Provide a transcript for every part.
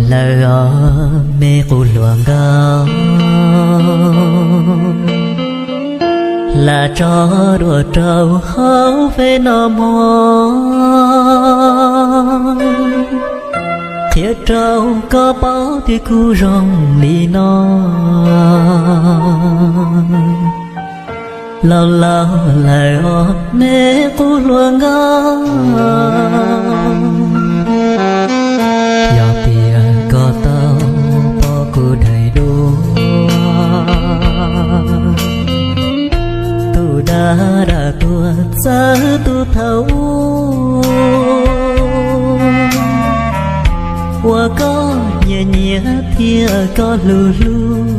Lawm os me qub hluas nkauj, lam tso dua rau hauv peb no mog, qhia rau koj paub tias kuv zoo li no. Laus laus lawm os me qub hluas nkauj, yog tias koj tau pom kuv daim duab, tus dab dab tuag txawv tus thaum ub, uas koj nyiam nyiam thiab koj hlub hlub,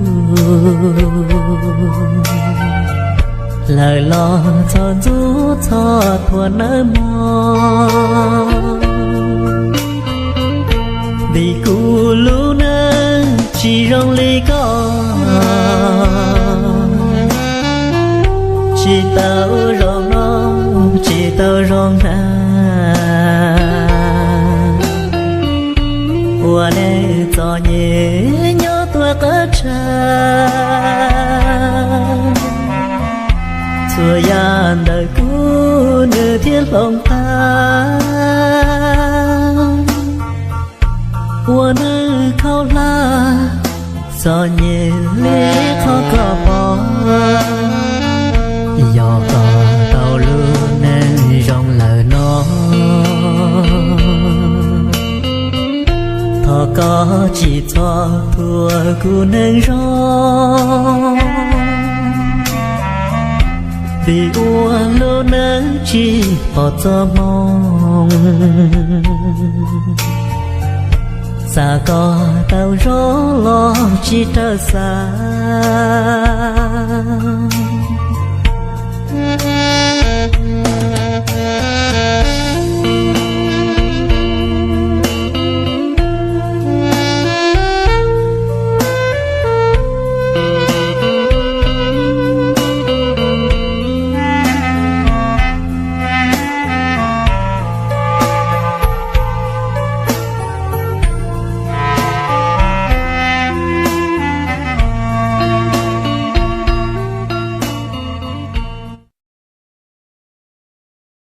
lawm los txhob ntxub txhob thuam nawb mog, vim kuv lub neej tsis zoo li koj, tsis tau zoo noj tsis tau zoo hnav, ua neej txom nyem nyob tuaj qab tshav, txhua yam ntawm kuv nws thiaj hloov tag, ua neej khaub hlab txom nyem li qhov koj pom, yog koj tau lub neej zoo lawm no, thov koj tsis txhob thuam kuv neej zoo, vim ua lub neej tsis pom txoj hmoo, xav koj tau zoo los tsis raws xav.